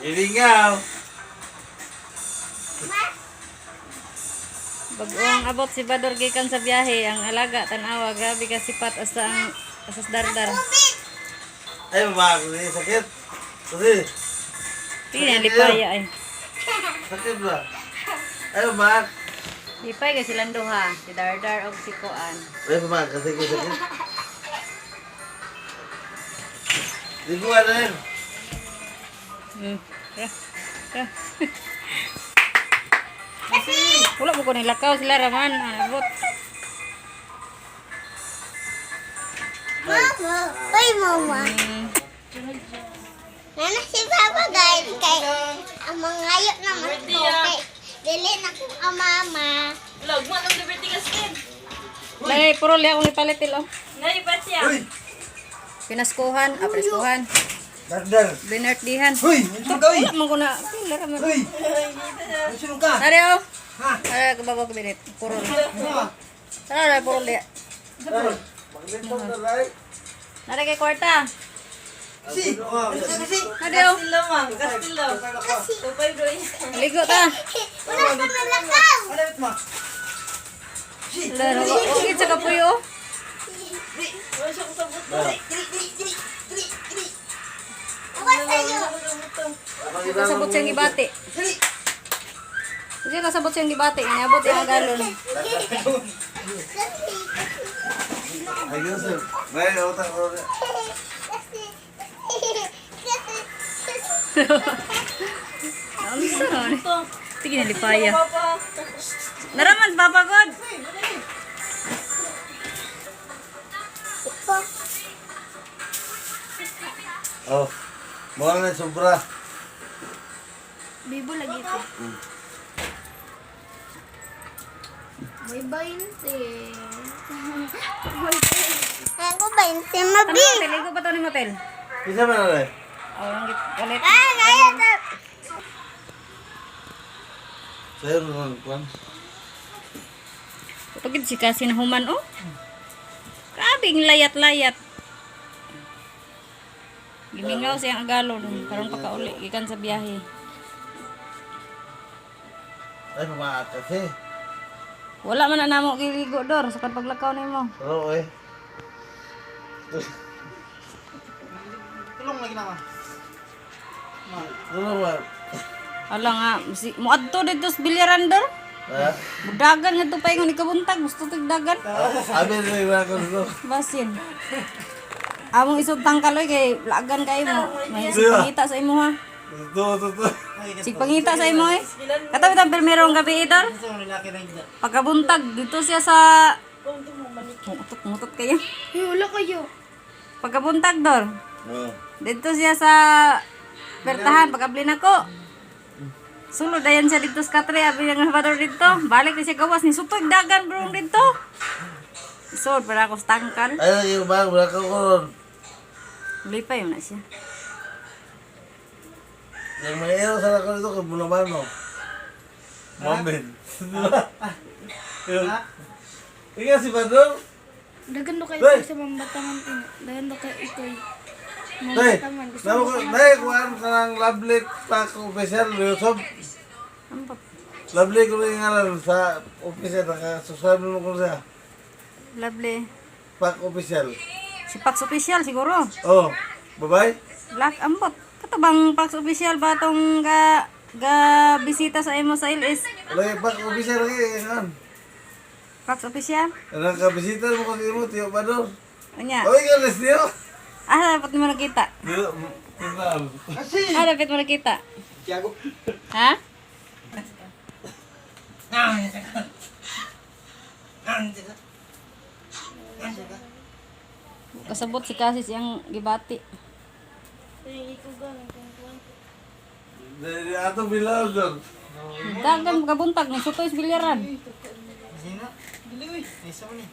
Ilingaw. Bago ang abot si Bador gikan sa biyahe, ang alaga tan-awa, grabe ka sipat asa ang asas dardar. Ay, mama, kasi sakit. Kasi, Tingnan lipaya ay. Sakit ba? Ay, mama. Lipay kay silang duha, si Dardar og si Kuan. Ay, mama, kasi ko sakit. Di ko ano yun. Ra. Ra. Wala mo ko nilakaw sila raman, ang abot. Mama, oy mama. Nana si Papa guys kay ang mga ayo naman ko kay dili na ko ang mama. Log mo nang Liberty Gaskin. Lay, puro liya akong ipalit oh. Nay siya. Uy! Pinaskuhan, ah, preskuhan. Dardar. Binertdihan. Uy! Ano ka, uy? Wala man ko na. Pila raman. Uy! Sino ka? Are oh. Ha? Are kababaw ko binit. Puro. Ano ka? Tara, puro liya. Ay, maglintong na lang. Nara kay kwarta. Si! Ano ka kasi? Ade oh. Castillo man, Castillo. Tupay doy. Ligo ta. Wala sa nalakaw. Ano mo? Si! Laro. Okay sa kapuyo. oh. Wala siya kasabot. Dili, dili, dili, dili, dili, Awa sa'yo. Kasabot siyang gibati. dili. Kasi kasabot siyang gibati. Inabot yung galon. Kasi Ay, Yusuf. May utang ko. kasi kasi kasi Ang sarap. Sige na lipaya. Papa. Naraman papa god. Oh. Mura na sobra. Bibo lagi ito. May 20. Ako 20 mabi. Ano, ligo pa to ni motel. Isa ba na rin? Oh, ang palit. Ah, ngayon. Sa'yo naman, Kwan. Pagid si kasi na human oh. Grabe ang layat-layat. Gimingaw siyang agalon karon pagkauli gikan sa biyahe. Ay, mama, kasi. Wala man na namo giligo dor sa kan paglakaw nimo. Pero, eh. Tulong lagi naman. Ano ba? Ala nga si moadto dito sa bilyaran dor. Ha? Budagan nga to paingon ni kabuntag gusto tig dagan. Abi na yung mga kurso. Basin. Among isod tangkaloy kay lagan kay mo. May pangita sa imo ha. Totoo, totoo. Sig pangita sa imo eh. Katabi tang permerong gabi idol. Ito ang lalaki na hindi. Pagkabuntag dito siya sa Mutot, mutot kayo. Ay, wala kayo. Pagkabuntag dor. Oh. Dito siya sa pertahan pagkabli nako. Sulod ayan siya dito sa katre, abi nga bador dito. Balik na siya gawas ni sutoy dagan bro dito. Sod para ako sa tangkal. Ay, lagi yung bag, wala ka ko ron. Lipay na siya. Yung may ero sa ako dito, kay Bulamano. Mamin. Diba? Yun. Ikaw si Badong? Dagan do kayo Day! sa mambataman ina. Dagan do kayo itoy. Day! Mambataman. Gusto Namo mo ko, sa day, kuhaan ka ng lovely pack official, Yusuf. Ano pa? Lovely ko rin ngalan sa official, nakasubscribe mo ko siya. Lovely. Pack official. Si Pax Official siguro. Oh, bye-bye. Black ambot. Kato bang Pax Official ba tong ga ga bisita sa imo sa LS? Lagi, pack official lagi, yan. Pax Official? Nakabisita mo ko sa imo, Tiyo Badong. Anya. Oy, galis niyo. Ah, dapat mo nakita. Dito, dito. Kasi! Ah, dapat mo nakita. Tiago. Ha? Kasabot si Kasis yang gibati. Dari ato bilaw doon. Dagan kabuntag ni sutoy sa bilyaran. Sino? Dili, uy. Isa mo ni.